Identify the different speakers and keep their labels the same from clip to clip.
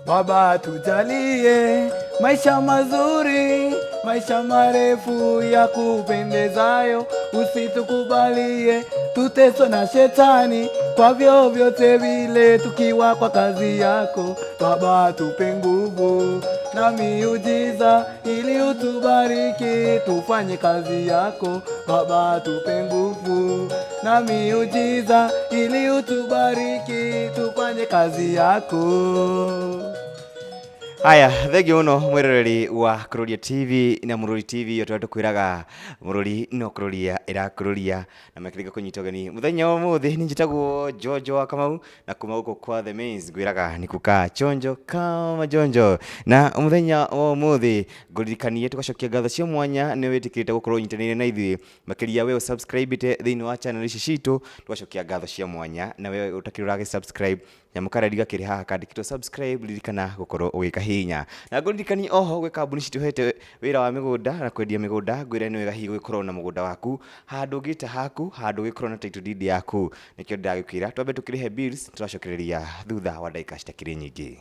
Speaker 1: Baba, tujalie maisha mazuri, maisha marefu ya kupendezayo. Usitukubalie tuteswe na shetani kwa vyovyote vile, tukiwa kwa kazi yako. Baba, tupe nguvu na miujiza ili utubariki tufanye kazi yako. Baba, tupe nguvu na miujiza ili utubariki tufanye kazi yako.
Speaker 2: Haya, thengio muno mwiroreri wa Kururia TV na Mururi TV. Yo tukwiraga Mururi no Kururia irakururia na makiriga kunyita ugeni muthenya wa umuthi. Ni njitagwo Jojo wa Kamau na kuma guku kwa The Mains ngwiraga ni kukaa chonjo kama jonjo. Na muthenya wa umuthi nguririkanie tugacokia ngatho cia mwanya ni witikirite gukorwo unyitanĩire na ithuĩ, makiria we usubscribe thĩinĩ wa channel ici citũ. Tugacokia ngatho cia mwanya na we ũtakĩrĩ ũragĩ subscribe, nyamũ kareri gakĩrĩ haha kandĩkĩtwo subscribe, ririkana gũkorwo ũgĩkahihinya. Na ngũririkanie oho gwĩ kambuni citũhete wĩra wa mĩgũnda na kwendia mĩgũnda. Ngwĩre nĩ wega hihi gũgĩkorwo na mũgũnda waku handũ ũngĩta haku, handũ ũgĩkorwo na title deed yaku. Nĩkĩo ndĩragĩkwĩra twambe tũkĩrĩhe bills, tũracokereria thutha wa ndagĩka citakĩrĩ nyingĩ.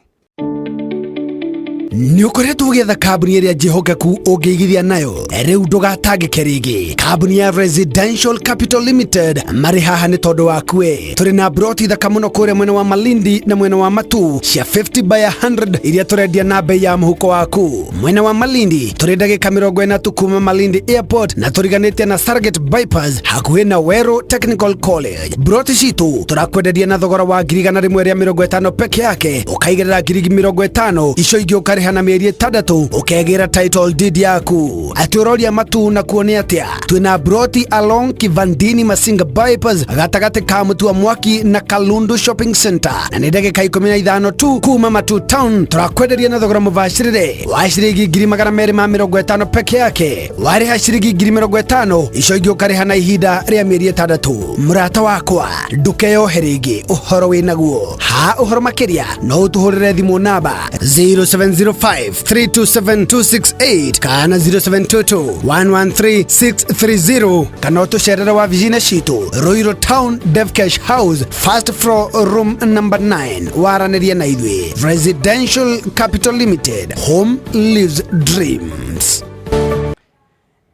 Speaker 3: Nĩ ũkoretwo ũgĩetha kambuni ĩrĩa njĩhokeku ũngĩigithia nayo. Rĩu ndũgatangĩke rĩngĩ. Kambuni ya Residential Capital Limited marĩ haha nĩ tondũ waku we. Tũrĩ na broti thaka mũno kũrĩa mwena wa Malindi na mwena wa Matu cia 50 by 100 iria tũrendia na bei ya mũhuko waku. Mwena wa Malindi tũrĩ ndagĩka 40 tu kuma Malindi Airport na tũriganĩtie na Stargate Bypass hakuhĩ na Weru Technical College. Broti citũ tũrakwenderia na thogora wa 150,000 peke yake, ũkaigĩrĩra 50,000, icio ingĩ ũkarĩha na mĩeri 6, ũkegĩra title deed yaku. Atĩ ũroria Matu na kuo nĩ atĩa? Twĩna broti along Kivandini Masinga Bypass, gatagatĩ ka Mũtua Mwaki na Kalundu Shopping Center, na nĩ ndagĩka 15 tu kuma Matu Town. Tũrakwenderia na thogora mũbacĩrĩre wa ciringi 250,000 peke yake. Warĩha ciringi 50,000, icio ingĩ ũkarĩha na ihinda rĩa mĩeri 6. Mũrata wakwa, ndũkeyohe rĩngĩ, ũhoro wĩ naguo ha. Ũhoro makĩria no ũtũhũrĩre thimũ namba 0705 327 268 kana 0722 113 630, kana ũtũcerere wabici-inĩ citũ Ruiru Town, Devcash House, first floor, room number 9. Waranĩrie na ithuĩ. Residential Capital Limited, home lives dreams.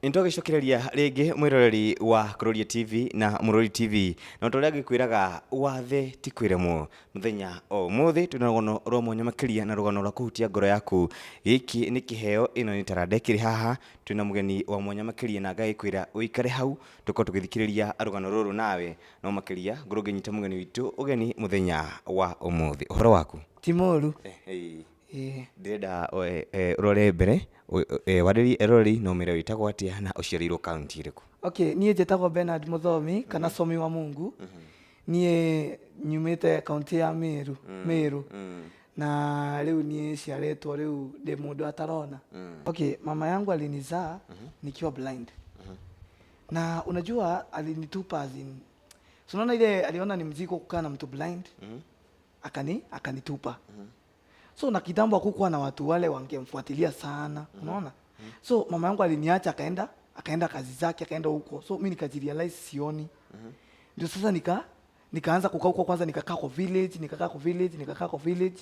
Speaker 2: Nĩtwagĩcokereria rĩngĩ mwĩroreri wa Kururia TV na Mũrori TV, na ta ũrĩa ngĩkwĩraga, wathe ti kwĩremwo. Mũthenya o ũmũthĩ twĩna rũgano rwa mwanya makĩria na rũgano rwa kũhutia ngoro yaku. Gĩkĩ nĩ kĩheo, ĩno nĩ taranda ĩkĩrĩ haha. Twĩna mũgeni wa mwanya makĩria na ngagĩkwĩra ũikare hau tũkorwo tũgĩthikĩrĩria rũgano rũrũ nawe. No makĩria ngorwo ngĩnyita mũgeni witũ ũgeni mũthenya wa ũmũthĩ. Ũhoro waku?
Speaker 1: Ti mũru.
Speaker 2: Ĩĩ. Ndĩrenda ũrore mbere warĩrie eroreri na ũmĩre wĩtagwo atĩa na ũciarĩirwo kaunti ĩrĩkũ.
Speaker 1: Okay, niĩ njĩtagwo Bernard Mũthomi kana Somi wa Mungu. Niĩ nyumĩte kaunti ya Meru, Meru. Na rĩu niĩ ciarĩtwo rĩu ndĩ mũndũ atarona. Okay, mama yangu alinizaa nikiwa blind. Na unajua alinitupa as in, so unaona ile aliona ni mzigo kukaa na mtu blind, akanitupa. So na kitambo hakukuwa na watu wale wangemfuatilia sana, unaona? So mama yangu aliniacha akaenda kazi zake, akaenda huko. So mimi nikajirealize sioni. Ndio sasa nikaanza kukaa huko kwanza, nikakaa kwa village, nikakaa kwa village, nikakaa kwa village.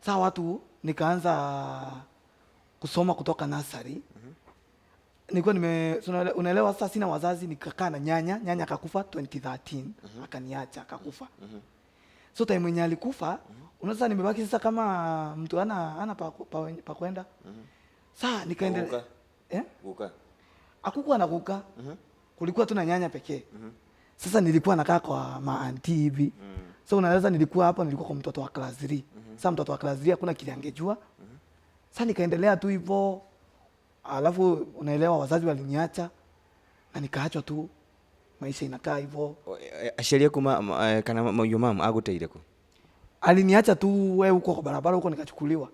Speaker 1: Saa watu nikaanza kusoma kutoka nursery. Nilikuwa nime so unaelewa sasa sina wazazi, nikakaa na nyanya, nyanya akakufa 2013, akaniacha akakufa. So time mwenye alikufa, unaweza nimebaki sasa kama mtu ana pa kwenda. Saa nikaendelea.
Speaker 2: Guka?
Speaker 1: Eh?
Speaker 2: Guka?
Speaker 1: Hakukuwa na guka. Kulikuwa tu na nyanya pekee. Sasa nilikuwa nakaa kwa maauntie hivi. So unaweza nilikuwa hapo, nilikuwa kwa mtoto wa class 3. Sasa mtoto wa class 3 hakuna kile angejua. Sasa nikaendelea tu hivyo. Alafu unaelewa wazazi waliniacha na nikaachwa tu, maisha inakaa hivyo.
Speaker 2: Aciari aku kana your mom agũteire kũ?
Speaker 1: Aliniacha tu wewe huko kwa barabara huko, nikachukuliwa.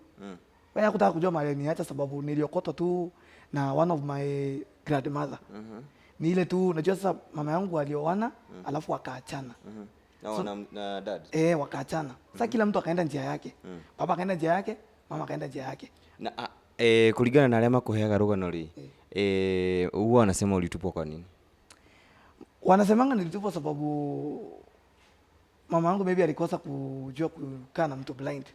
Speaker 1: Wewe hakutaka kujua mahali aliniacha sababu niliokotwa tu na one of my grandmother. Ni ile tu unajua sasa mama yangu alioana, alafu akaachana.
Speaker 2: Na,
Speaker 1: So-
Speaker 2: na dad?
Speaker 1: Eh, wakaachana. Sasa kila mtu akaenda njia yake. Baba akaenda njia yake, mama akaenda njia yake.
Speaker 2: Na kulingana na arĩa makũheaga rũgano rĩ, huwa wanasema ulitupwa kwa nini?
Speaker 1: Wanasemanga nilitupwa sababu mama yangu maybe alikosa kujua kukaa na mtu blind.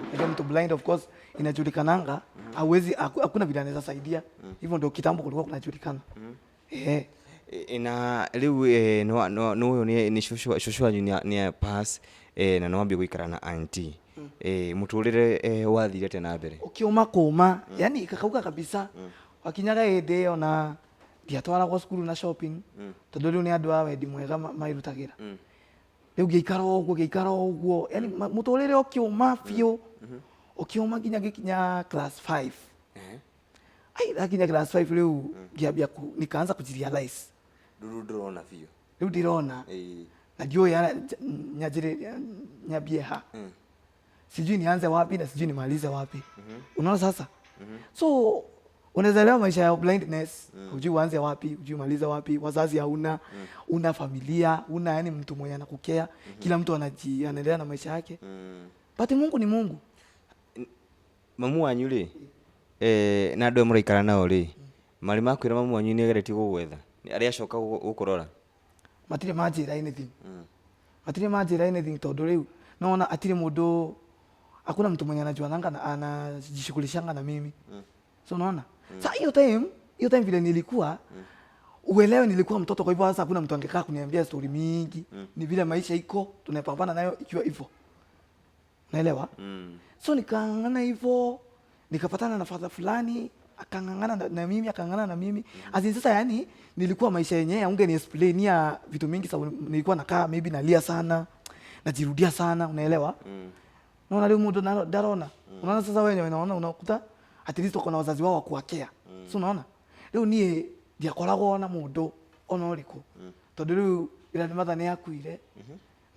Speaker 1: Unajua mtu blind, of course inajulikananga, hawezi, hakuna vile anaweza saidia. Hivyo ndio kitambo kulikuwa kunajulikana, eh.
Speaker 2: Na rĩu no ũyũ nĩ cũcũ wanyu nĩ pass na nĩwambia gũikara na auntie, mũtũrĩre wathire atĩa na mbere?
Speaker 1: Ukiuma kuma, yani ikakauka kabisa. Wakinyaga hĩndĩ ĩyo na ndiatwaragwo cukuru na shopping, tondũ rĩu nĩ andũ a wendi mwega mairutagĩra. Rĩu ngĩikara o ũguo, ngĩikara o ũguo, yani mũtũrĩre ũkĩũma biũ, ũkĩũma nginya ngĩkinya class 5. Ai, ndakinya class 5 rĩu ngĩambia nikaanza kujirealize.
Speaker 2: Rĩu ndũrona biũ.
Speaker 1: Rĩu ndĩrona na ndiũĩ nyanjĩrĩrie nyambie ha, sijui nianze wapi na sijui nimalize wapi. Unaona sasa? So unaweza elewa maisha ya blindness, hujui uanze wapi, hujui umalize wapi, wazazi hauna, una familia una, yani mtu mwenye anakukea. Kila mtu anaendelea na maisha yake, but Mungu ni Mungu.
Speaker 2: Mamu wanyu rĩ, na andũ aya mũraikara nao rĩ, marĩ makwĩra mamu wanyu nĩ ageretie gũgwetha arĩa acoka gũkũrora?
Speaker 1: Matirĩ manjĩra anything, matirĩ manjĩra anything, tondũ rĩu naona atirĩ mũndũ, hakuna mtu mwenye anajuananga na anajishughulishanga na mimi. So unaona sa hiyo time, hiyo time vile nilikuwa, uelewe nilikuwa mtoto, kwa hivyo sasa hakuna mtu angekaa kuniambia story mingi. Ni vile maisha iko, tunapambana nayo ikiwa hivyo, naelewa? So nikang'ang'ana hivyo, nikapatana na father fulani, akang'ang'ana na mimi, akang'ang'ana na mimi. As in sasa yani nilikuwa maisha yenyewe ungeni explainia vitu mingi, sababu nilikuwa nakaa maybe nalia sana, najirudia sana, unaelewa? Naona rĩu mũndũ ndarona. Unaona sasa wenye unaona, unakuta at least uko na wazazi wao wa kuwakea. So unaona rĩu niĩ ndiakoragwo na mũndũ ona ũrĩkũ, tondũ rĩu grandmother nĩ akuire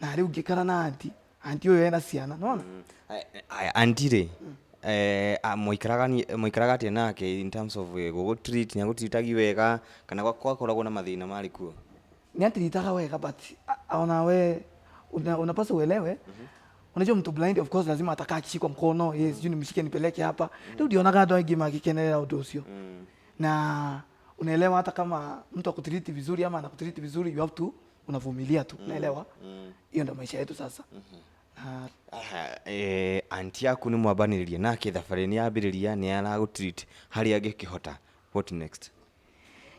Speaker 1: na rĩu ngĩkara na auntie. Auntie ũyũ ena ciana, nona?
Speaker 2: Aya, auntie rĩ, mũikaraga atĩa nake in terms of gũgũtreat? Nĩ agũtreatagi wega kana gwakoragwo na mathĩna marĩ kuo?
Speaker 1: Nĩ atreataga wega, but ona we unapaswa uelewe, unajua mtu blind, of course lazima atakaa akishikwa mkono, yes, sijui nimshike nipeleke hapa. Rĩu ndionaga andũ aingĩ magĩkenerera ũndũ ũcio. Na unaelewa, hata kama mtu akutreat vizuri ama anakutreat vizuri, you have to unavumilia tu, unaelewa? Hiyo ndio maisha yetu sasa na
Speaker 2: Aha, auntie yaku nĩ mwambanĩrĩria nake, thabarĩ nĩ yambĩrĩria, nĩ aragũtreat harĩa angĩkĩhota. What next?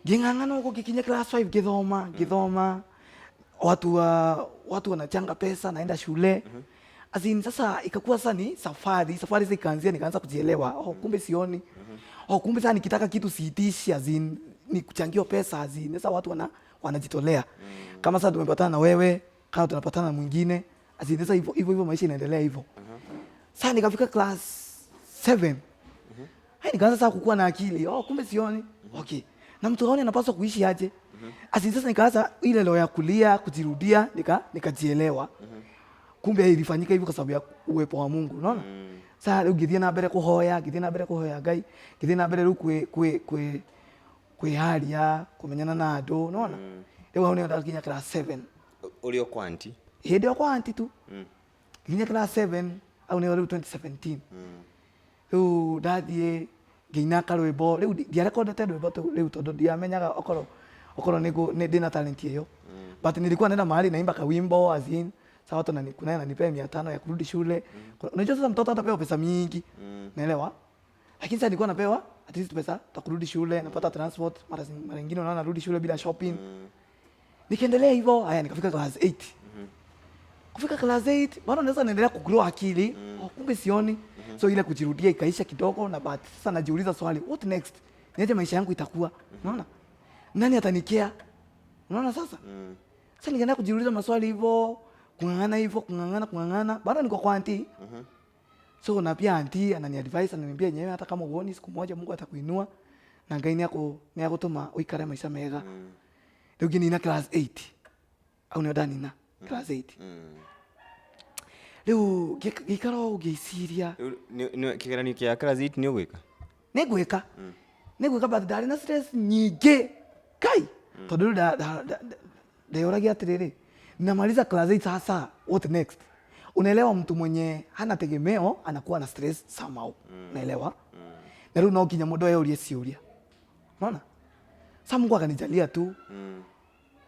Speaker 1: Ngĩng'ang'ana huko, ngikinya class 5, ngĩthoma, ngĩthoma, watu wanachanga pesa, naenda shule. As in, sasa ikakuwa sasa ni safari. Safari sasa ikaanzia, nikaanza kujielewa, oh, kumbe sioni. Oh, kumbe sasa nikitaka kitu siitishi, as in, ni kuchangiwa pesa. As in, sasa watu wanajitolea, kama sasa tumepatana na wewe, kama tunapatana na mwingine. As in, sasa hivyo hivyo hivyo maisha inaendelea hivyo. Sasa nikafika class 7. Hai, nikaanza sasa kukua na akili. Oh, kumbe sioni. Okay. Na mtu haoni anapaswa kuishi aje? As in, sasa nikaanza ile roho ya kulia, kujirudia, nikajielewa. Kumbe ilifanyika hivyo kwa sababu ya uwepo wa Mungu, unaona? Sasa rĩu ngĩthiĩ na mbere kũhoya, ngĩthiĩ na mbere kũhoya Ngai, ngĩthiĩ na mbere rĩu kwĩ kwĩharia, kũmenyana na andũ, unaona? Rĩu hau nĩho ndakinya class 7.
Speaker 2: Ũrĩ o kwa auntie?
Speaker 1: Hĩndĩ ĩyo kwa auntie tu. Nginya class 7, au nĩho rĩu 2017. Rĩu ndathiĩ ngĩina karwĩmbo, rĩu ndiarekondete rwĩmbo rĩu tondũ ndiamenyaga okorwo nĩ ndĩna talent ĩyo, but nilikuwa naenda mahali naimba kawimbo. As in, sasa watu kunaye ananipea 500 ya kurudi shule. Unajua sasa mtoto hatapewa pesa mingi, naelewa? Lakini sasa nilikuwa napewa at least pesa ta kurudi shule, napata transport. Mara nyingine unaona narudi shule bila shopping. Nikaendelea hivyo, haya, nikafika class 8. Kufika class 8 bado naweza naendelea kugrow akili. Oh, kumbe sioni. So ile kujirudia ikaisha kidogo, na but sasa najiuliza swali, what next? Niaje maisha yangu itakuwa? Unaona, nani atanikea? Unaona sasa? Sasa nikaenda kujiuliza maswali hivyo, kung'ang'ana hivyo, kung'ang'ana, kung'ang'ana, bado niko kwa auntie. So na pia auntie anani advise, ananiambia, "Nyewe hata kama uoni, siku moja Mungu atakuinua na Ngai nĩagũtũma ũikare maica mega." Rĩu ngĩnina class 8, au nĩo ndanina class 8. Rĩu ngĩikara o ngĩciria.
Speaker 2: Kĩgeranio kĩa class 8 nĩ ũgwĩka?
Speaker 1: Nĩngwĩka, nĩngwĩka, but ndarĩ na stress nyingĩ kai, tondũ rĩu ndeyũragia atĩrĩrĩ, namaliza class 8, sasa what next? Unaelewa, mtu mwenye hana tegemeo anakuwa na stress somehow, unaelewa? Na rĩu no nginya mũndũ eyũrie ciũria, unaona? Sa Mungu akanijalia tu,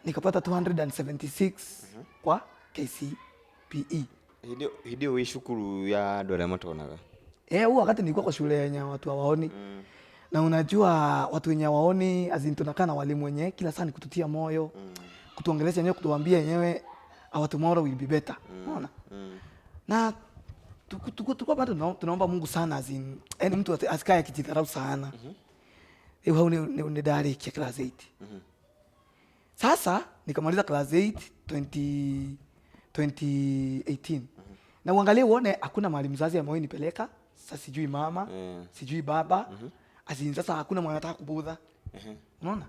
Speaker 1: nikapata 276 kwa KCPE.
Speaker 2: Hĩndĩ ĩyo wĩ cukuru ya andũ arĩa matonaga?
Speaker 1: Eh, huo wakati nilikuwa kwa shule yenye watu hawaoni. Na unajua watu wenye hawaoni, as in tunakaa na walimu wenye kila saa ni kututia moyo, kutuongelesha yenyewe, kutuambia yenyewe our tomorrow will be better. Unaona? Na tuko bado tunaomba Mungu sana, as in yani mtu asikae akijidharau sana. Rĩu hau nĩ ndarĩkia class 8. Sasa nikamaliza class 8 20 2018. Na uangalie uone hakuna mahali mzazi amewahi nipeleka. Sasa sijui mama, sijui baba. As in sasa hakuna mwenye anataka kubudha. Unaona?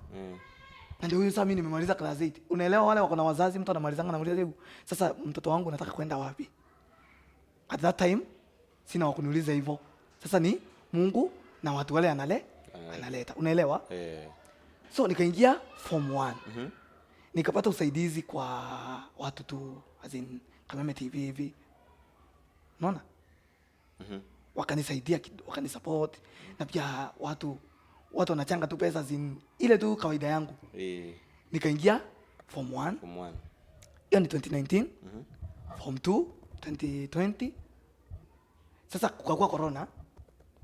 Speaker 1: Na ndio huyo sasa mimi nimemaliza class 8. Unaelewa wale wako na wazazi, mtu anamalizanga na muuliza, sasa mtoto wangu nataka kwenda wapi? At that time sina wa kuniuliza hivyo. Sasa ni Mungu na watu wale analeta. Unaelewa?
Speaker 2: Eh.
Speaker 1: So nikaingia form 1. Nikapata usaidizi kwa watu tu, as in Kameme TV hivi. Unaona? Wakanisaidia, wakanisupport na pia watu wanachanga tu pesa zin ile tu kawaida yangu. Nikaingia form 1.
Speaker 2: Form 1.
Speaker 1: Hiyo ni 2019. Form 2 2020. Sasa kukakuwa corona.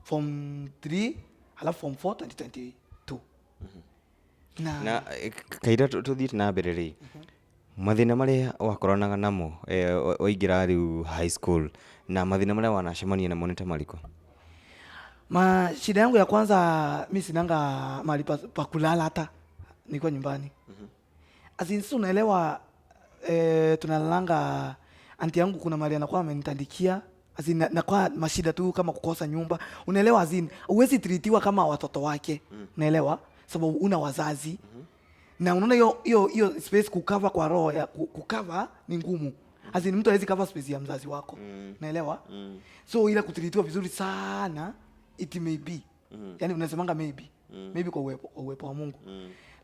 Speaker 1: Form 3 alafu form 4 2022. Na,
Speaker 2: Na kaira tũthiĩte na mbere rĩ, mathĩna marĩa wakoranaga namo waingĩra rĩu high school na mathĩna marĩa wanacemania namo nĩ ta marĩkũ?
Speaker 1: Ma shida yangu ya kwanza, mi sinanga mahali pa kulala hata nilikuwa nyumbani. As in, sasa unaelewa, tunalalanga anti yangu, kuna mahali anakuwa amenitandikia. As in, nakuwa mashida tu kama kukosa nyumba. Unaelewa, as in huwezi treatiwa kama watoto wake. Unaelewa? Sababu una wazazi. Na unaona hiyo space kucover kwa roho ya kucover ni ngumu. As in mtu hawezi cover space ya mzazi wako. Unaelewa? So ile kutreatiwa vizuri sana, it may be. Yani unasemanga maybe. Maybe kwa uwepo wa Mungu.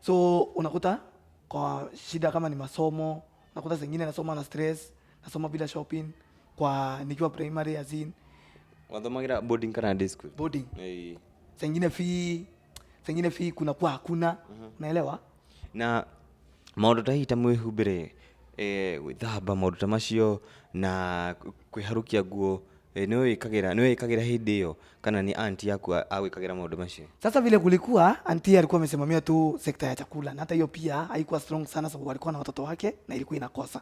Speaker 1: So unakuta kwa shida kama ni masomo, unakuta zingine nasoma na stress, nasoma bila shopping kwa nikiwa primary, as in
Speaker 2: Wathomagĩra boarding kana day school?
Speaker 1: Boarding. Zingine fee kuna kwa hakuna. Unaelewa?
Speaker 2: Na maũndũ ta hihi ta mwĩhumbĩre, gwĩthamba, maũndũ ta macio na kwĩharũkia nguo, nĩwe wĩkagĩra hĩndĩ ĩyo kana nĩ anti yaku agwĩkagĩra maũndũ macio?
Speaker 1: Sasa vile kulikuwa, anti alikuwa amesimamia tu sekta ya chakula, na hata hiyo pia haikuwa strong sana sababu alikuwa na watoto wake na ilikuwa inakosa.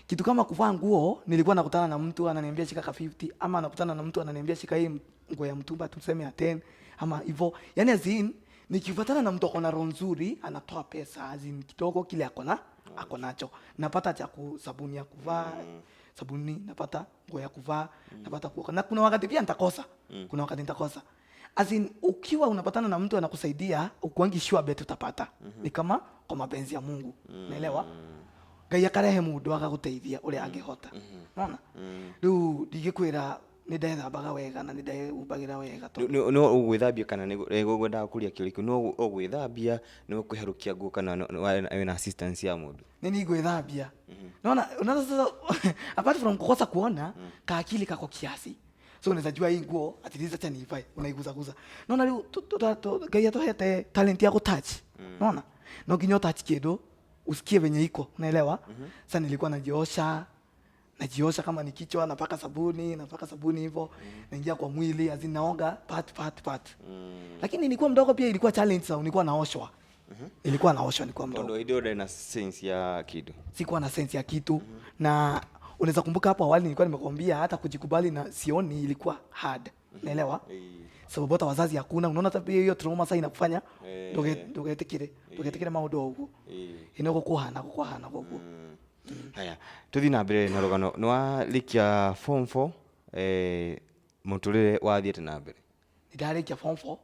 Speaker 1: Kitu kama kuvaa nguo, nilikuwa nakutana na mtu ananiambia shika ka 50, ama nakutana na mtu ananiambia shika hii nguo ya mtumba tuseme ya 10 ama hivyo. Yani as in nikifuatana na mtu ako na roho nzuri anatoa pesa, as in kidogo kile ako nacho. Napata cha sabuni ya kuvaa, sabuni napata, nguo ya kuvaa napata kuoga. Na kuna wakati pia nitakosa. Kuna wakati nitakosa. As in, ukiwa unapatana na mtu anakusaidia, ukuangi sure bet utapata. Ni kama kwa mapenzi ya Mungu. Naelewa? Ngai akarehe mundu agaguteithia uria angihota. Unaona? Riu ndingikwira nĩ ndethambaga wega na nĩ ndehumbagira wega tondũ
Speaker 2: No ũgwĩthambia kana nĩ ngwendaga kũria kĩũria kĩu, no ũgwĩthambia, no kwĩharũkia nguo kana wĩna assistance ya mũndũ?
Speaker 1: Nĩ ningwĩthambia. Naona unaona sasa, apart from kukosa kuona, kaakili kako kiasi, so unaweza jua hii nguo at least acha niivae, unaiguzaguza. Naona rĩu Ngai atuhete talent ya kutouch. Naona no nginya utouch kĩndũ usikie venye iko, unaelewa? Sasa nilikuwa najiosha kama ni kichwa napaka sabuni, napaka sabuni hivyo, naingia kwa mwili, as in naoga part part part. Lakini nilikuwa mdogo pia ilikuwa challenge sana, nilikuwa naoshwa nilikuwa mdogo.
Speaker 2: Tondũ hĩndĩ ĩyo ndarĩ na sense ya kĩndũ.
Speaker 1: Sikuwa na sense ya kitu. Na unaweza kumbuka hapo awali nilikuwa nimekwambia hata kujikubali na sioni ilikuwa hard, naelewa? Sababu hata wazazi hakuna. Unaona hata pia hiyo trauma sasa inakufanya ndugetikire maundu ũguo ino gukuhana gukuhana guguo.
Speaker 2: Haya, tũthiĩ na mbere na rũgano. Nĩ warĩkia form 4, mũtũrĩre wathiĩte na mbere?
Speaker 1: Nĩndarĩkia form 4,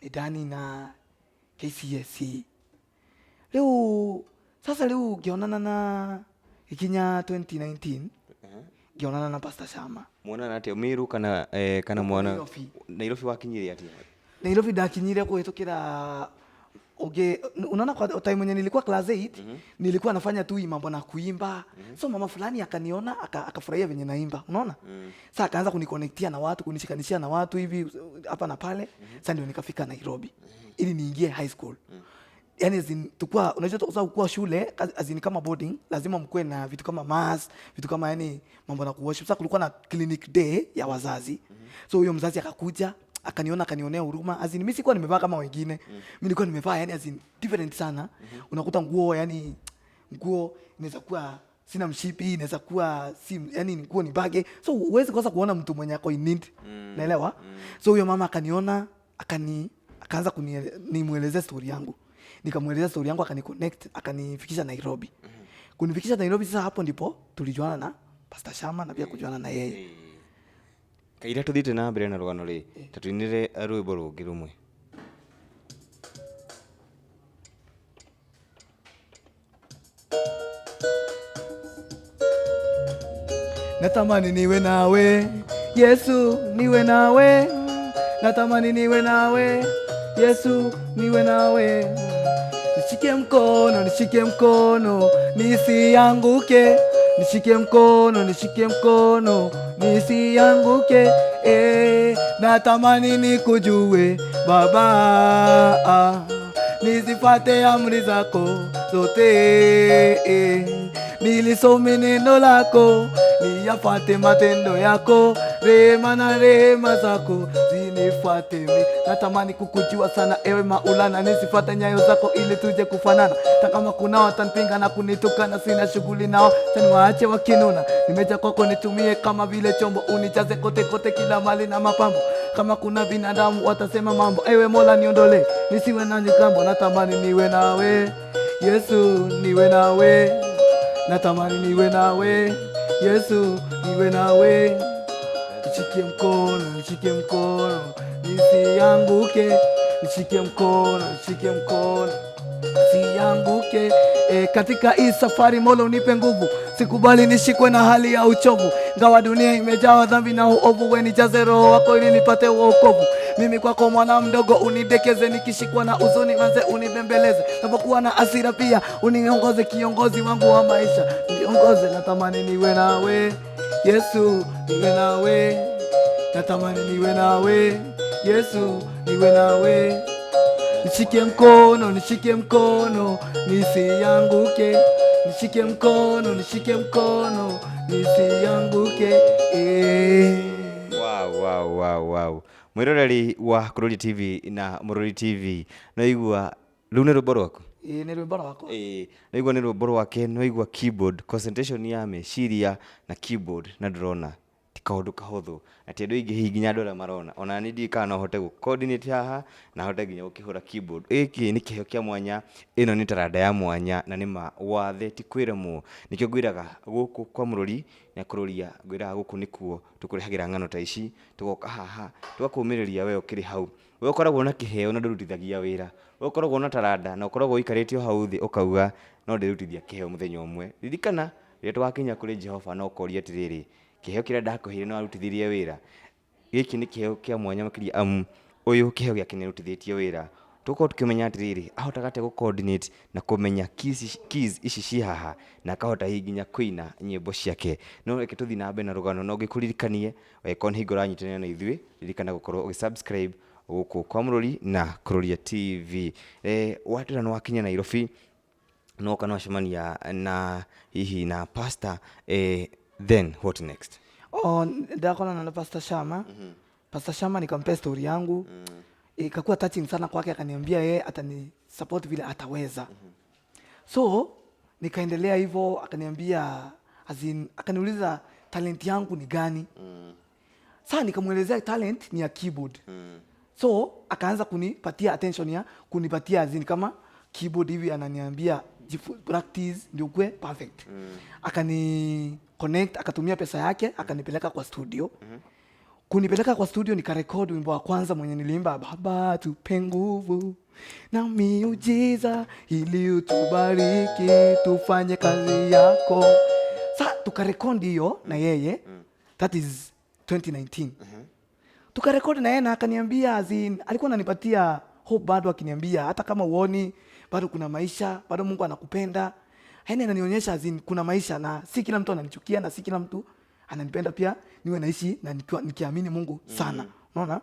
Speaker 1: nĩndanina KCSE. Rĩu sasa rĩu ngĩonana na ikinya 2019, ngĩonana na Pastor Shama.
Speaker 2: Mwana atĩa, Meru kana mwana?
Speaker 1: Nairobi.
Speaker 2: Nairobi wakinyire atĩa?
Speaker 1: Nairobi ndakinyire kuhĩtũkĩra ũngĩ. Unaona, kwa time mwenye nilikuwa class 8, nilikuwa nafanya tu hii mambo na kuimba. So mama fulani akaniona, akafurahia venye naimba, unaona? Sasa akaanza kuniconnectia na watu, kunishikanishia na watu hivi hapa na pale. Sasa ndio nikafika Nairobi ili niingie high school. Yani as in, tukua unajua kwa sababu kuwa shule as in kama boarding lazima mkuwe na vitu kama mass, vitu kama yani mambo na kuworship. Sasa kulikuwa na clinic day ya wazazi. So huyo mzazi akakuja akaniona, akanionea huruma. As in, mimi sikuwa nimevaa kama wengine. Mimi nilikuwa nimevaa yani as in different sana. Unakuta nguo, yani nguo inaweza kuwa sina mshipi, inaweza kuwa si, yani nguo ni baggy, so huwezi kosa kuona mtu mwenye ako in need. Naelewa. So huyo mama akaniona, akaanza nimuelezea story yangu. Nikamwelezea story yangu, akaniconnect, akanifikisha Nairobi. Kunifikisha Nairobi, sasa hapo ndipo tulijuana na Pastor Shama na pia kujuana na yeye.
Speaker 2: Kaira tuthiĩte na mbere na rũgano rĩ, ta tũinĩre rwĩmbo rũngĩ rũmwe.
Speaker 1: Natamani niwe nawe Yesu, niwe nawe. Natamani niwe nawe Yesu, niwe nawe. Nishike mkono, nishike mkono, nisianguke. Nishike mkono, nishike mkono, nisianguke. Eh, natamani nikujue Baba, nizifate amri zako zote. Eh, nilisome neno lako, niyafate matendo yako, rehema na rehema zako zinifuate mi. Natamani kukujua sana ewe Maulana, nisifate nyayo zako ili tuje kufanana. Hata kama kuna watanipinga na kunitukana, sina shughuli nao, tani waache wakinuna. Nimeja kwako nitumie kama vile chombo, unijaze kote kote kila mali na mapambo. Kama kuna binadamu watasema mambo, ewe Mola niondole, nisiwe na nyikambo. Natamani niwe nawe Yesu, niwe nawe. Natamani niwe nawe Yesu, niwe nawe. Nishike mkono, nishike mkono, nisianguke. Nishike mkono, nishike mkono, nisianguke. E, katika hii safari Mola unipe nguvu, sikubali nishikwe na hali ya uchovu. Ngawa dunia imejawa dhambi na uovu, we nijaze roho wako ili nipate wokovu. Mimi kwako mwana mdogo unidekeze, nikishikwa na huzuni manze unibembeleze. Napokuwa na hasira pia uniongoze, kiongozi wangu wa maisha niongoze. Natamani niwe nawe Yesu, niwe nawe. Natamani niwe nawe Yesu, niwe nawe. Nishike mkono, nishike mkono, nisianguke. Nishike mkono, nishike mkono, nisianguke. Eh.
Speaker 2: Wow. Mwiroreri wa Kururi TV na Mururi TV, naigua rĩu nĩ rwĩmbo rwaku?
Speaker 1: Ĩĩ, nĩ rwĩmbo rwakwa.
Speaker 2: Ĩĩ, naigua nĩ rwĩmbo rwake, naigua keyboard concentration ya meciria na keyboard, na ndĩrona ti kaũndũ kahũthũ na ti andũ aingĩ hihi nginya andũ arĩa marona, ona niĩ ndiũĩ kana no hote gũ coordinate haha na hote nginya gũkĩhũra keyboard. Gĩkĩ nĩ kĩheo kĩa mwanya, ĩno nĩ taranda ya mwanya, na nĩma wathe ti kwĩremwo. Nĩkĩo ngwĩraga gũkũ kwa Mũrori na Kũrũria, ngwĩraga gũkũ nĩkuo tũkũrehagĩra ng'ano ta ici, tũgoka haha tũgakũmĩrĩria we ũkĩrĩ hau, we ũkoragwo na kĩheo na ndũrutithagia wĩra, we ũkoragwo na taranda na ũkoragwo ũikarĩte o hau thĩ ũkauga no ndĩrutithia kĩheo mũthenya ũmwe. Ririkana rĩrĩa tũgakinya kũrĩ Jehova no ũkoria atĩrĩrĩ, kĩheo kĩrĩa ndakũheire nĩ warutithirie wĩra? Gĩkĩ nĩ kĩheo kĩa mwanya makĩria, amu ũyũ kĩheo gĩake nĩ arutithĩtie wĩra. Tũkorwo tũkĩmenya atĩrĩrĩ, ahotaga atĩa gũ coordinate na kũmenya keys ici ci haha, na akahota hihi nginya kũina nyĩmbo ciake. No reke tũthiĩ na mbere na rũgano, no ngĩkũririkanie angĩkorwo nĩ hingo ũranyitanĩra na ithuĩ, ririkana gũkorwo ũgĩ subscribe gũkũ kwa Mũrori na Kũrũria TV. Watwĩra nĩ wakinya Nairobi, noka nĩwacemania na hihi na pastor, then what next?
Speaker 1: Oh, ndakonana na Pastor Shama. Pastor Shama nikampea story yangu. Ikakuwa touching sana kwake, akaniambia yeye atani support vile ataweza. So nikaendelea hivyo, akaniambia as in, akaniuliza talent yangu ni gani. Sasa nikamuelezea talent ni ya keyboard. So akaanza kunipatia attention ya kunipatia as in kama keyboard hivi, ananiambia practice ndio ukue perfect. Akani connect, akatumia pesa yake akanipeleka kwa studio. Kunipeleka kwa studio nikarekodi wimbo wa kwanza mwenye niliimba, Baba tupe nguvu na miujiza ili utubariki tufanye kazi yako. Sa tukarekodi hiyo na yeye, that is 2019. Tukarekodi na yeye na akaniambia as in, alikuwa ananipatia hope bado, akiniambia hata kama uoni bado kuna maisha, bado Mungu anakupenda. Yaani ananionyesha as in, kuna maisha na si kila mtu ananichukia na si kila mtu ananipenda pia, niwe naishi na nikiamini Mungu sana. Unaona?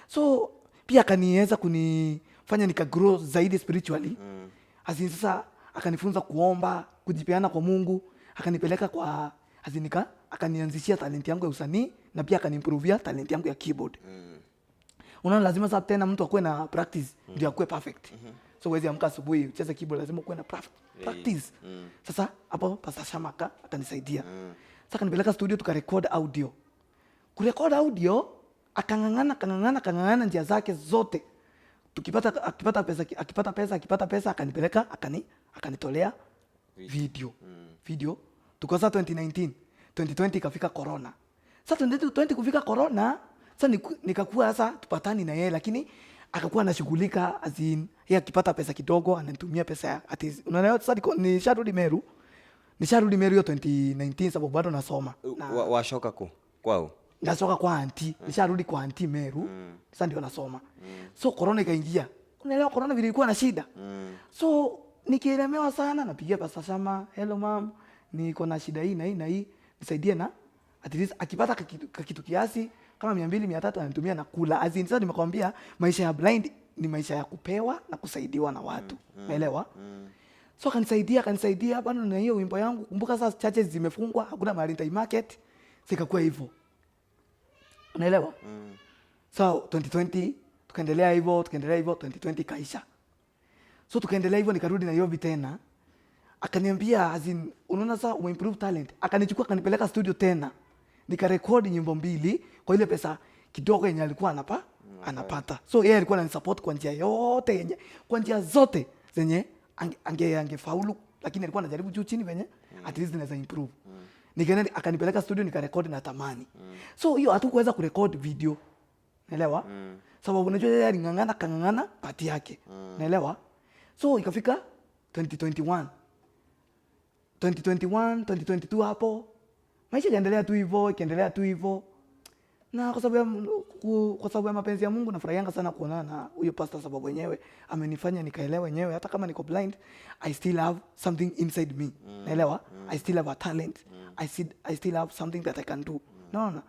Speaker 1: So pia akaniweza kunifanya nika grow zaidi spiritually. As in sasa akanifunza kuomba, kujipeana kwa Mungu, akanipeleka kwa, as in akanianzishia talent yangu ya usanii na pia akaniimprovia talent yangu ya keyboard. Unaona, lazima sasa tena mtu akuwe na practice ndio akuwe perfect. So huwezi amka asubuhi ucheze keyboard, lazima ukuwe na practice. Sasa hapo Pastor Shama akanisaidia. Sasa akanipeleka studio tukarecord audio. Kurecord audio, akang'ang'ana, akang'ang'ana, akang'ang'ana njia zake zote. Tukipata, akipata pesa, akipata pesa, akipata pesa, akanipeleka, akanitolea video. Video. Tukosa 2019, 2020 ikafika corona. Sasa 2020 kufika corona, sasa nikakuwa sasa tupatani na yeye, lakini akakuwa anashughulika, as in yeye akipata pesa kidogo ananitumia pesa ya ati, unaelewa? Sasa nisharudi Meru. Nisharudi Meru hiyo 2019 sababu bado nasoma. Na
Speaker 2: Washoka ku kwao?
Speaker 1: Nashoka kwa auntie, nisharudi kwa auntie Meru. Sasa ndio nasoma. So corona ikaingia. Unaelewa corona vile ilikuwa na shida. So nikielemewa sana napigia Pastor Shama, "Hello mom, niko na shida hii na hii na hii, nisaidie." Na at least akipata kakitu kiasi kama 200, 300 ananitumia na kula. As in sasa nimekwambia maisha ya blind ni maisha ya kupewa na kusaidiwa na watu. Unaelewa? So akanisaidia, akanisaidia bado na hiyo wimbo yangu. Kumbuka sasa churches zimefungwa, hakuna mahali nitai market. Sikakuwa hivyo. Unaelewa? So 2020 tukaendelea hivyo, tukaendelea hivyo, 2020 kaisha. So tukaendelea hivyo, nikarudi Nairobi tena. Akaniambia, as in, "Unaona sasa umeimprove talent." Akanichukua akanipeleka studio tena. Nikarekodi nyimbo mbili kwa ile pesa kidogo yenye alikuwa anapata. So yeye alikuwa ananisupport kwa njia yote yenye, kwa njia zote zenye angefaulu, lakini alikuwa anajaribu juu chini venye at least naweza improve. Nikaenda akanipeleka studio nikarekodi na Tamani. So hiyo hatukuweza kurekodi video. Naelewa? Sababu unajua yeye aling'ang'ana, kang'ang'ana part yake. Naelewa? So ikafika 2021. 2021, 2022 hapo maisha ikaendelea tu hivyo, ikaendelea tu hivyo. Na kwa sababu ya mapenzi ya Mungu nafurahianga sana kuonana na huyo pastor, sababu wenyewe amenifanya nikaelewa wenyewe hata kama niko blind, I still have something inside me. Naelewa? I still have a talent. I still have something that I can do. Naona?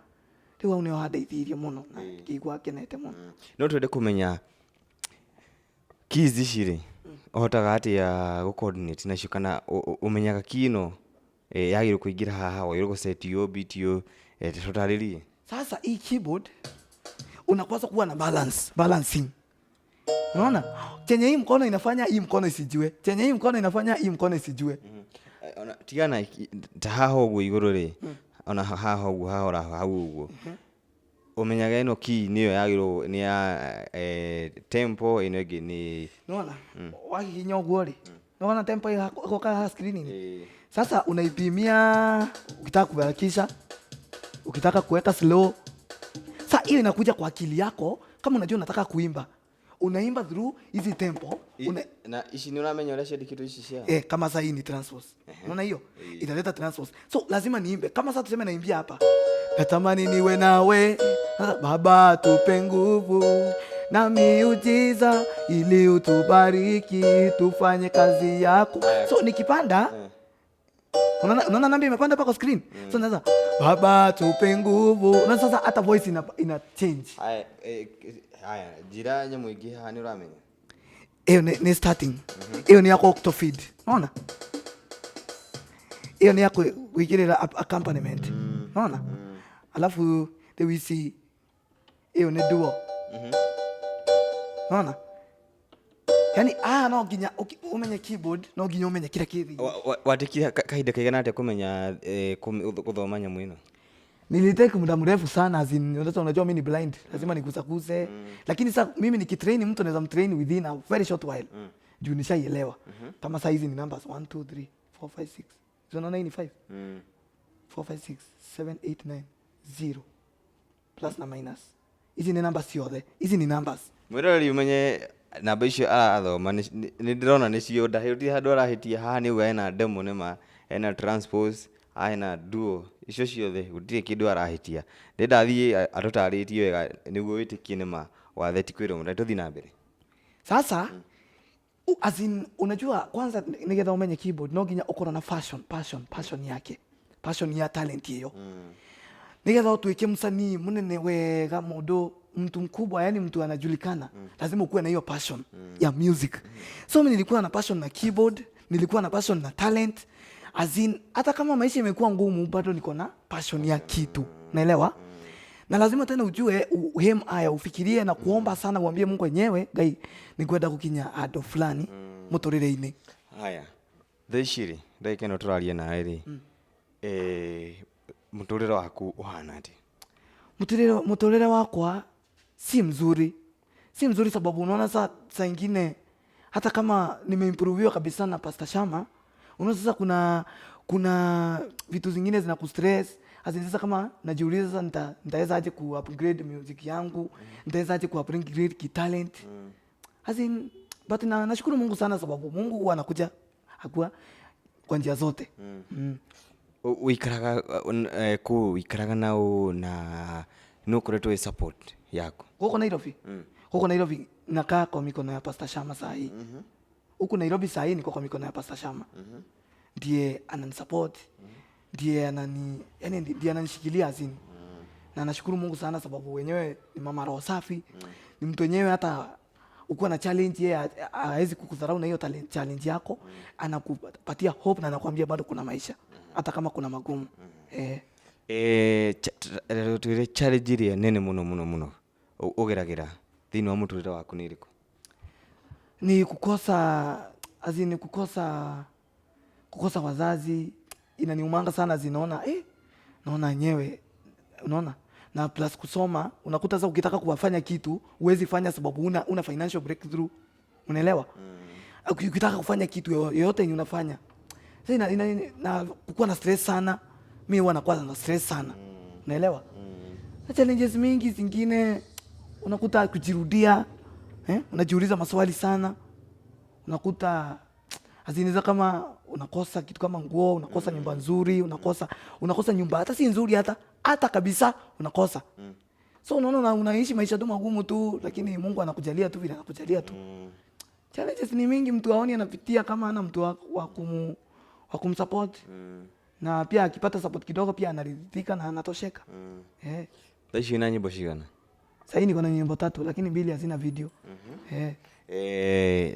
Speaker 1: Rĩu hau nĩho handeithirie mũno na ngĩigua ngenete mũno.
Speaker 2: No twende kũmenya keys ici rĩ, ũhotaga atĩa gũ coordinate nacio, kana ũmenyaga key ĩno yagĩrĩirwo kũingĩra haha, wagĩrĩirwo gũ set ũũ, beat ũũ, tũtarĩrie.
Speaker 1: Sasa hii keyboard unapaswa kuwa na balance, balancing. Unaona? Chenye hii mkono inafanya, hii mkono isijue. Chenye hii mkono inafanya, hii mkono isijue.
Speaker 2: Ona tigana ta haha ũguo igũrũ rĩ, ona haha ũguo, haha ũraha hau ũguo, ũmenyaga ĩno key nĩyo yagĩrĩirwo nĩ ya tempo, ĩno ĩngĩ nĩ
Speaker 1: Unaona? Wakihinya ũguo rĩ. Unaona tempo iko haha screen. Sasa unaipimia ukitaka kuharakisha, ukitaka kuweka slow. Sasa hiyo inakuja kwa akili yako kama unajua unataka kuimba. Unaimba through hizi tempo.
Speaker 2: Na ici nĩ ũramenya ũrĩa ciandĩkĩtwo ici cia
Speaker 1: Kama sasa hii ni transpose. Unaona hiyo? Italeta transpose. So lazima niimbe. Kama sasa tuseme naimbia hapa. Natamani niwe nawe. Sasa, "Baba tupe nguvu na miujiza ili utubariki tufanye kazi yako." So nikipanda, unaona namba imepanda hapa kwa screen. So naweza, "Baba tupe nguvu." Unaona sasa hata voice ina change.
Speaker 2: Haya, haya njĩra nyamũ ĩngĩ haha nĩ ũramenya?
Speaker 1: Hiyo ni starting. Hiyo ni yako octofeed. Unaona? Hiyo ni yako kuigirira accompaniment. Unaona? Alafu rĩu ici, hiyo ni duo. Unaona? Yani no nginya umenye keyboard, no nginya umenye kila kithi.
Speaker 2: Watikire kahinda kaigana atĩa kũmenya gũthoma nyamũ ĩno?
Speaker 1: Nilitake muda mrefu sana, as in, sasa unajua mimi ni blind, lazima nigusaguse. Lakini sasa mimi nikitrain mtu, naweza mtrain within a very short while. Juu nishaielewa. Kama saa hizi ni numbers 1 2 3 4 5 6. So unaona hii ni 5. 4 5 6 7 8 9 0. Plus na minus. Hizi ni numbers ciothe. Hizi ni numbers.
Speaker 2: Mwĩroreri, ũmenye namba icio arathoma nĩ ndĩrona nĩcio ndahĩtie handũ arahĩtia haha nĩ uga hena demo, nĩma hena transpose haha, hena duo, icio ciothe gũtirĩ kĩndũ arahĩtia. Ndĩrenda athiĩ atũtarĩtie wega nĩguo wĩtĩkie nĩma wathe ti kwĩrwo mũno. Tũthiĩ na mbere.
Speaker 1: Sasa as in, unajua kwanza nigetha umenye keyboard no nginya ukorwo na passion, passion, passion yake, passion ya talent iyo, nigetha utuike msanii munene wega mundu. mtu mkubwa, yani mtu anajulikana, lazima ukuwe na hiyo passion ya music. So mimi nilikuwa na passion na keyboard, nilikuwa na passion na talent. As in, hata kama maisha imekuwa ngumu, bado niko na passion ya kitu, naelewa. Na lazima tena ujue uhem aya ufikirie na kuomba sana, uambie Mungu wenyewe, Ngai, nikwenda gukinya andu fulani muturire-ini.
Speaker 2: Haya, thaa ici rĩ, ndagĩka ĩno tũraria nawe rĩ, mũtũrĩre waku ũhana atĩa?
Speaker 1: Muturire wakwa si mzuri, si mzuri, sababu unaona saa ingine hata kama nimeimproviwa kabisa na Pastor Shama, unaona sasa kuna vitu zingine zina kustress. As in, sasa kama najiuliza sasa nitaweza aje ku upgrade music yangu, nitaweza aje ku upgrade ki talent. As in, but nashukuru Mungu sana sababu Mungu huwa anakuja akua kwa njia zote.
Speaker 2: Ũikaraga kũ, ũikaraga na ũ, na nũ ũkoretwo wĩ support yaku?
Speaker 1: Huko Nairobi. Huko Nairobi nakaa kwa mikono ya Pastor Shama saa hii. Huku Nairobi saa hii niko kwa mikono ya Pastor Shama. Ndiye ananisupport. Ndiye anani, yani ndiye ananishikilia azini. Na nashukuru Mungu sana sababu wenyewe ni mama roho safi. Ni mtu wenyewe hata ukiwa na challenge yeye hawezi kukudharau na hiyo challenge yako. Anakupatia hope na anakuambia bado kuna maisha hata kama kuna magumu.
Speaker 2: Twĩre challenge ĩrĩa nene mũno mũno mũno ũgeragĩra thĩinĩ wa mũtũrĩre waku nĩ ĩrĩkũ?
Speaker 1: Ni kukosa, as in, kukosa wazazi inaniumanga sana, zinaona naona yenyewe, unaona. Na plus kusoma, unakuta sasa ukitaka kuwafanya kitu huwezi fanya sababu una financial breakthrough, unaelewa? Ukitaka kufanya kitu yoyote yenye unafanya sasa na kukuwa na stress sana, mi huwa nakuwa na stress sana, unaelewa? Na challenges mingi zingine unakuta kujirudia, unajiuliza maswali sana, unakuta aziniza kama unakosa kitu kama nguo, unakosa nyumba nzuri, unakosa nyumba hata si nzuri, hata kabisa unakosa. So unaona unaishi maisha tu magumu tu, lakini Mungu anakujalia tu vile anakujalia tu. Challenges ni mingi, mtu aoni anapitia kama hana mtu wa kumsupport. Na pia akipata support kidogo pia anaridhika na anatosheka.
Speaker 2: Thaa ici wĩna nyĩmbo cigana?
Speaker 1: Sasa hii niko na nyimbo 3 lakini 2 hazina video.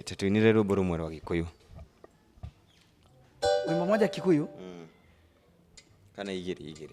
Speaker 2: Tũinĩre rwĩmbo rũmwe rwa Gĩkũyũ.
Speaker 1: Wimbo moja Kikuyu?
Speaker 2: Kana igĩrĩ, igĩrĩ.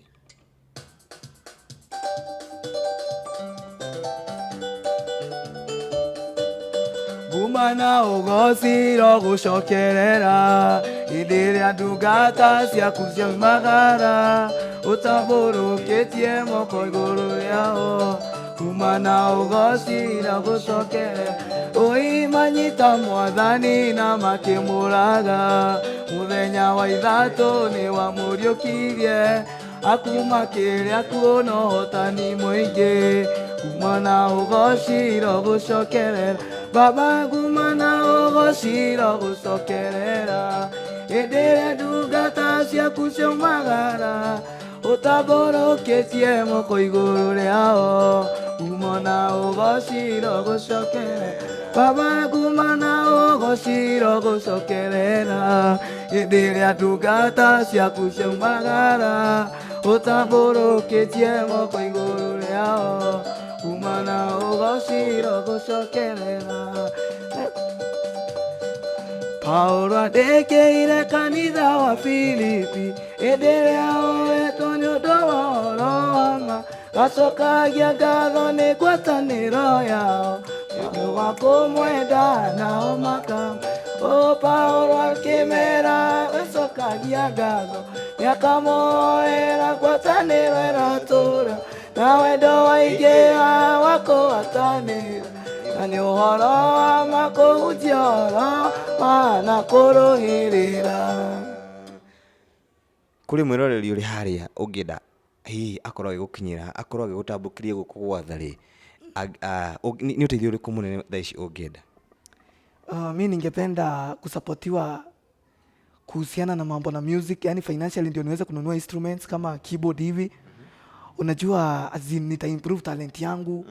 Speaker 1: Nguma na ũgoci rogũcokerera hĩndĩ ĩrĩa ndungata ciaku ciaumagara, ũtambũrũkĩtie moko igũrũ rĩao. Nguma na ũgoci rogũcokerera, ũimanyita mwathani na makĩmũraga. Mũthenya wa ithatũ nĩ wamũriũkirie, akuma kĩrĩa kuo na ũhotani mũingĩ. Nguma na ũgoci rogũcokerera, Baba, nguma na ũgoci rogũcokerera hĩndĩ ĩrĩa ndungata ciaku ciaumagara, ũtambũrũkĩtie moko igũrũ rĩao. Nguma na ũgoci rogũcokerera, Baba, nguma na ũgoci rogũcokerera hĩndĩ ĩrĩa ndungata ciaku ciaumagara, ũtambũrũkĩtie moko igũrũ rĩao. Nguma na ũgoci rogũcokerera. Paulo andĩkĩire kanitha wa Filipi hĩndĩ ĩrĩa oetwo nĩ ũndũ wa ũhoro wa ma, gacokagia ngatho nĩ ngwatanĩro yao nĩ ũndũ wa kũmwenda nao maka. O Paulo akĩmera gacokagia ngatho nĩakamoera ngwatanĩro ĩratũra na wendo waingĩha wa kũhatanĩra, na nĩ ũhoro wa ma kũhunjia ũhoro wa na kũrũĩrĩra.
Speaker 2: Kũrĩ mwĩroreri ũrĩ harĩa ũngĩenda hihi akorwo agĩgũkinyĩra, akorwo agĩgũtambũkĩria guoko gwatha rĩ, nĩ ũteithio ũrĩkũ mũnene thaa ici ũngĩenda?
Speaker 1: Mi ningependa kusapotiwa kuhusiana na mambo na music, yani financially ndio niweze kununua instruments kama keyboard hivi. Unajua, as in, nita improve talent yangu.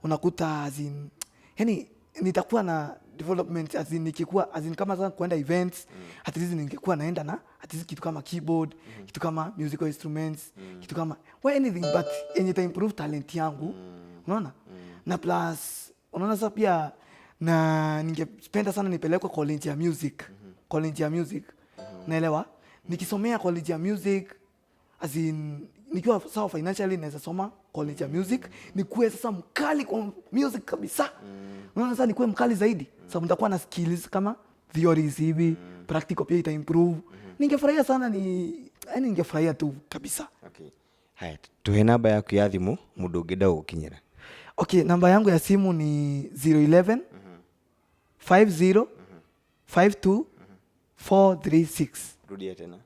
Speaker 1: Unakuta as in, yani nitakuwa na development as in, nikikuwa as in, kama sasa kuenda events, at least ningekuwa naenda na at least kitu kama keyboard, kitu kama musical instruments, kitu kama well, anything but yenye ita improve talent yangu. Unaona? Na plus unaona sasa pia na ningependa sana nipelekwe college ya music. College ya music, naelewa nikisomea college ya music, as in nikiwa sawa financially, naweza soma college ya music, nikuwe sasa mkali kwa music kabisa. Unaona sasa nikuwe mkali zaidi, sababu nitakuwa na skills kama theories hivi, practical pia ita improve. Ningefurahia sana, ni yani ningefurahia tu kabisa.
Speaker 2: Okay. Haya, tuhe namba yaku ya thimũ mũndũ ũngĩenda gũgũkinyĩra.
Speaker 1: Okay, namba yangu ya simu ni 011 50 52 436.
Speaker 2: Rudia tena.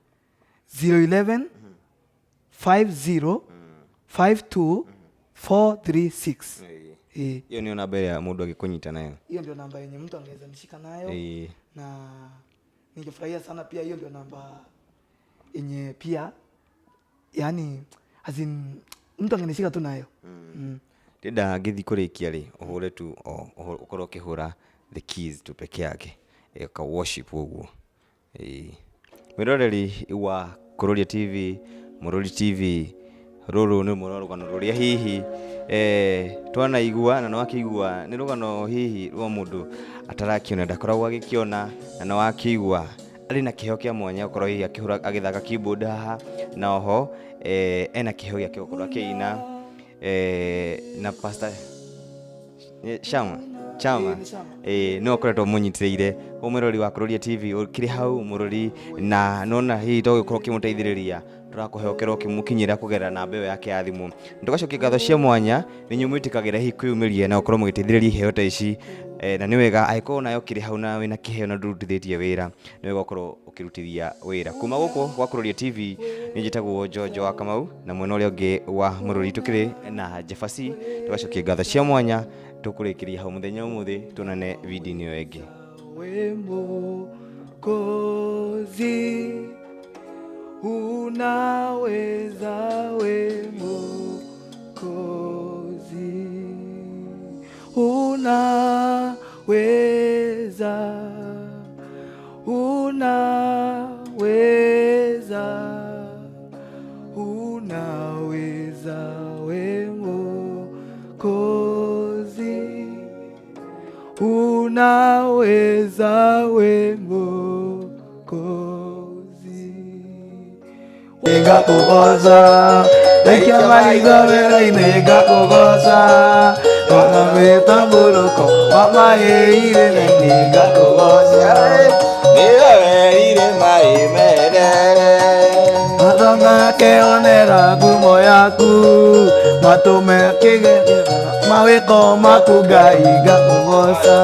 Speaker 1: 011 50 52 436. Eh,
Speaker 2: Hiyo ndio namba ĩrĩa mũndũ angĩkũnyita nayo.
Speaker 1: Hiyo ndio namba yenye mtu angeweza nishika nayo. Na ningefurahia sana pia, hiyo ndio namba yenye pia, yani as in, mtu angenishika tu nayo.
Speaker 2: Ndĩrenda ngĩthiĩ kũrĩkia rĩ, ũhũre tu ũkorwo ũkĩhũra the keys tu peke yake. Ka worship ũguo. Mwĩroreri wa Kururia TV, Mũrũri TV, rũrũ nĩ rũmwe rwa rũgano rũrĩa hihi twanaigua na nĩwakĩigua nĩ rũgano hihi rwa mũndũ atarakĩona, ndakoragwo agĩkĩona, na nĩwakĩigua arĩ na kĩheo kĩa mwanya gũkorwo hihi akĩhũra, agĩthaka keyboard haha, na oho ena kĩheo gĩake gũkorwo akĩina na Pastor Shama Chama.
Speaker 1: Ĩĩ, nĩ Shama.
Speaker 2: No ũkoretwo mũnyitĩrĩire mwĩrori wa Kururia TV ũkĩrĩ hau mũrori, na nona hihi to gĩkorwo ũkĩmũteithĩrĩria, tũrakũhe ũkerwo ũkĩmũkinyĩra kũgerera namba ĩyo yake ya thimũ. Tũgacokia ngatho cia mwanya nĩ inyuĩ mwĩtĩkagĩra hihi kwĩyumĩria na gũkorwo mũgĩteithĩrĩria iheo ta ici. Na nĩ wega angĩkorwo nawe ũkĩrĩ hau na wĩna kĩheo na ndũrutithĩtie wĩra, nĩ wega ũkorwo ũkĩrutithia wĩra. Kuma gũkũ gwa Kururia TV, nĩ njĩtagwo Jojo wa Kamau, na mwena ũrĩa ũngĩ wa mũrũri tũkĩrĩ na Jefasi. Tũgacokia ngatho cia mwanya, tũkũrĩkĩria hau mũthenya ũmũthĩ, tuonane video-inĩ ĩyo ĩngĩ.
Speaker 1: We Mwokozi, unaweza, we Mwokozi, unaweza, unaweza, unaweza, we Mwokozi, unaweza, we Mwokozi. Ngakũgoca ndaikia maitho wĩra-inĩ, ngakũgoca ona mĩtambũrũko wa maĩ irĩma-inĩ, ngakũgoca.
Speaker 2: Nĩwe werire maĩ merere.
Speaker 1: Andũ makeonera ngumo yaku, matũme kĩge mawĩko maku, Ngai, ngakũgoca.